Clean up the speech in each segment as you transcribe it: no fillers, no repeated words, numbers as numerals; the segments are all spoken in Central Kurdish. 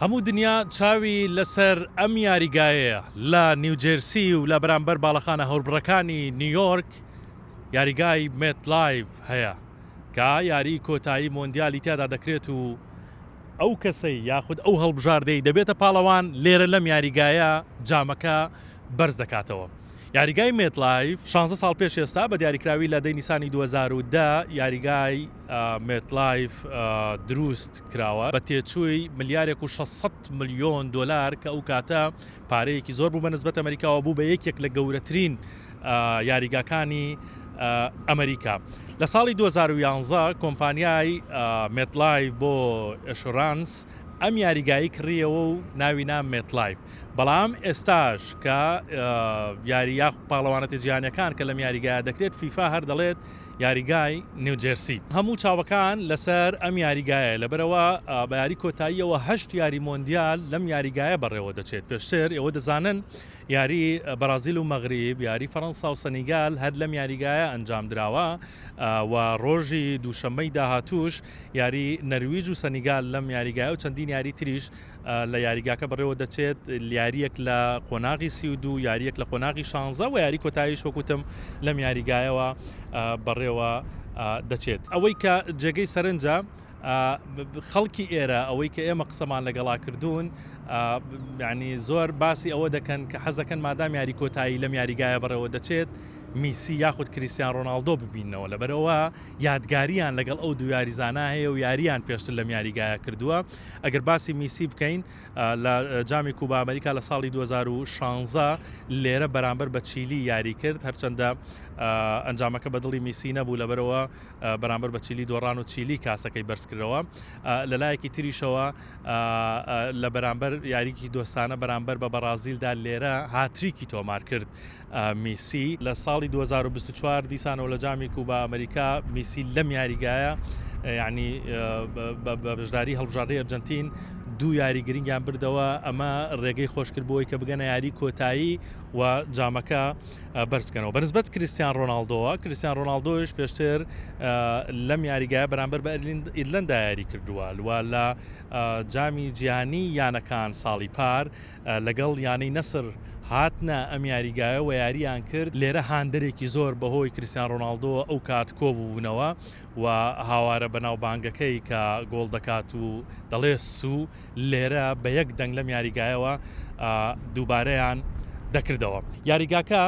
هەموو دنیا چاوی لەسەر ئەم یاریگایەیە لە نیوجێرسی و لە بەرامبەر باڵەخانە هەوربڕەکانی نیویۆرک یاریگای مێتلایڤ هەیە کە یاری کۆتایی مۆندیالی تیادا دەکرێت و ئەو کەسەی یاخود ئەو هەڵبژاردەی دەبێتە پاڵەوان لێرە لەم یاریگایە جامەکە بەرز دەکاتەوە. یاریگای مێتلایف شانزە ساڵ پێش ئێستا بە دیاریکراوی لە دەی نیسانی 2010 یاریگای مێتلایف دروست کراوە بە تێچووی ملیارێک و 600 ملیۆن دۆلار کە ئەو کاتە پارەیەکی زۆر بوو بە نسبەت ئەمریکاوە بوو بە یەکێک لە گەورەترین یاریگاکانی ئەمریکا. لە ساڵی 2011 کۆمپانیای مێتلایف بۆ insurance ئەم یاریگایی کڕیەوە و ناوی نا مێتلایف. بەڵام ئێستاش کە یاری یاخ پاڵەوانەتە جیهانیەکان کە لەم یاریگایە دەکرێت فیفا هەر دەڵێت یاریگای نیوجێرسی. هەموو چاوەکان لەسەر ئەم یاریگایە لەبەرئەوە بە یاری کۆتاییەوە هەشت یاری مۆندیال لەم یاریگایە بەڕێوە دەچێت پێشتر ئێوە دەزانن یاری بەرازیل و مەغریب یاری فەرەنسا و سەنیگال هەر لەم یاریگایە ئەنجام دراوە و ڕۆژی دووشەممەی داهاتووش یاری نەرویج و سەنیگال لەم یاریگایە و چەندین یاری تریش لە یاریگاکە بەڕێوە دەچێت، یارییەک لە قۆناغی 32، یارییەک لە قۆناغی شانزە و یاری کۆتاییش وەک وتم لەم یاریگایەوە بەڕێوە دەچێت. ئەوەی کە جێگەی سەرنجە خەڵکی ئێرە ئەوەی کە ئێمە قسەمان لەگەڵا کردوون ینی زۆر باسی ئەوە دەکەن کە حەزەکەن مادام یاری کۆتایی لەم یاریگایە بەڕێوە دەچێت میسی یاخود کریسیان ڕۆناڵدۆ ببینەوە لەبەرەوە یادگاریان لەگەڵ ئەو دوو یاریزانە هەیە و یاریان پێشتر لەم یاریگایە کردووە ئەگەر باسی میسی بکەین لە جامی کوبا ئەمریکا لە ساڵی 2016 لێرە بەرامبەر بە چیلی یاری کرد هەرچەندە ئەنجامەکە بە دڵی میسی نەبوو لەبەرەوە بەرامبەر بە چیلی دۆڕان و چیلی کاسەکەی بەرزکردەوە لەلایەکی تریشەوە لە بەرامبەر یاریکی دۆستانە بەرامبەر بە بەڕازیلدا لێرە هاتریکی تۆمار کرد. میسی لە ساڵی 2024 دیسانەوە لە جامی کوبا ئەمریکا میسی لەم یاریگایە یعنی بە بەشداری هەڵبژاردەی ئەرجنتین دوو یاری گرنگیان بردەوە ئەمە ڕێگەی خۆشکرد بۆی کە بگەنە یاری کۆتایی و جامەکە بەرز بکەنەوە بەنسبەت کریسیان ڕۆناڵدۆوە کریسیان ڕۆناڵدۆش پێشتر لەم یاریگایە بەرامبەر بە ئیرلەندا یاری کردووە و لە جامی جیهانی یانەکان ساڵی پار لەگەڵ یانەی نەسر هاتنە ئەم یاریگایە و یارییان کرد، لێرە هاندەرێکی زۆر بەهۆی کریستیان رۆناڵدۆوە ئەو کات کۆببوونەوە و هاوارە بەناوبانگەکەی کە گۆڵ دەکات و دەڵێ سوو لێرە بە یەک دەنگ لەم یاریگایەوە دووبارەیان دەکردەوە. یاریگاکە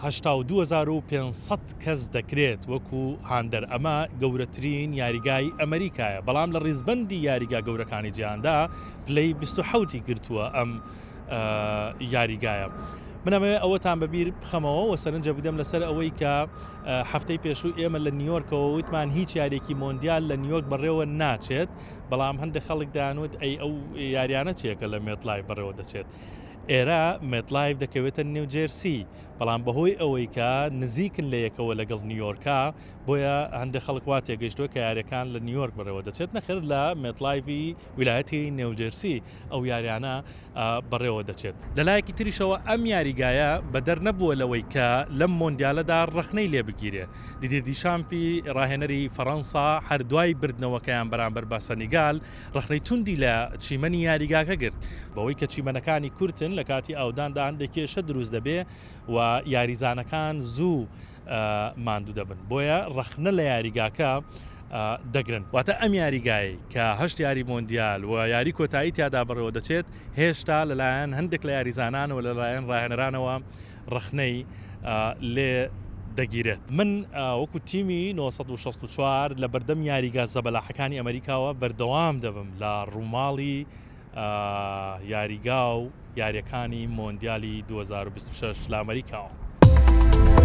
82500 کەس دەکرێت وەکو هاندەر، ئەمە گەورەترین یاریگای ئەمریکایە، بەڵام لە ریزبەندی یاریگا گەورەکانی جیهاندا پلەی 27 ی گرتووە ئەم یاریگایە. من ئەمەوێ ئەوەتان بەبیر بخەمەوە و سەرنجە بدەم لەسەر ئەوەی کە هەفتەی پێشوو ئێمە لە نیویۆرکەوە وتمان هیچ یاریێکی مۆندیال لە نیویۆرک بەڕێوە ناچێت بەڵام هەندێک خەڵک دەیانوت ئەی ئەو یاریانە چیە کە لە مێتلایف بەڕێوە دەچێت ئێرە مێتلایف دەکەوێتە نیوجێرسی بەڵام بەهۆی ئەوەی کە نزیکن لە یەکەوە لەگەڵ نیویۆرکا بۆیە هەندێک خەڵک وا تێگەیشتووە کە یاریەکان لە نیویۆرک بەڕێوە دەچێت نەخێر لە مێتلایڤی ویلایەتی نێوجێرسی ئەو یاریانە بەڕێوە دەچێت. لەلایەکی تریشەوە ئەم یاریگایە بەدەر نەبووە لەوەی کە لەم مۆندیالەدا ڕەخنەی لێ بگیرێ. دیدیێ دیشامپی ڕاهێنەری فەڕەنسا هەر دوای بردنەوەکەیان بەرامبەر بە سەنیگال ڕەخنەی توندی لە چیمەنی یاریگاکە گرت، بەوەی کە چیمەنەکانی کورتن لە کاتی ئاوداندا هەندێک کێشە دروست دەبێ و یاریزانەکان زوو ماندوو دەبن بۆیە ڕەخنە لە یاریگاکە دەگرن واتە ئەم یاریگایەی کە هەشت یاری مۆندیال و یاری کۆتایی تیادا بەڕێوە دەچێت هێشتا لەلایەن هەندێک لە یاریزانان و لەلایەن ڕاهێنەرانەوە ڕەخنەی لێ دەگیرێت من وەکو تیمی 964 لە بەردەم یاریگا زەبەلاحەکانی ئەمریکاوە بەردەوام دەبم لە ڕووماڵی یاریگا و یاریەکانی مۆندیالی 2026 لە ئەمریکاوە.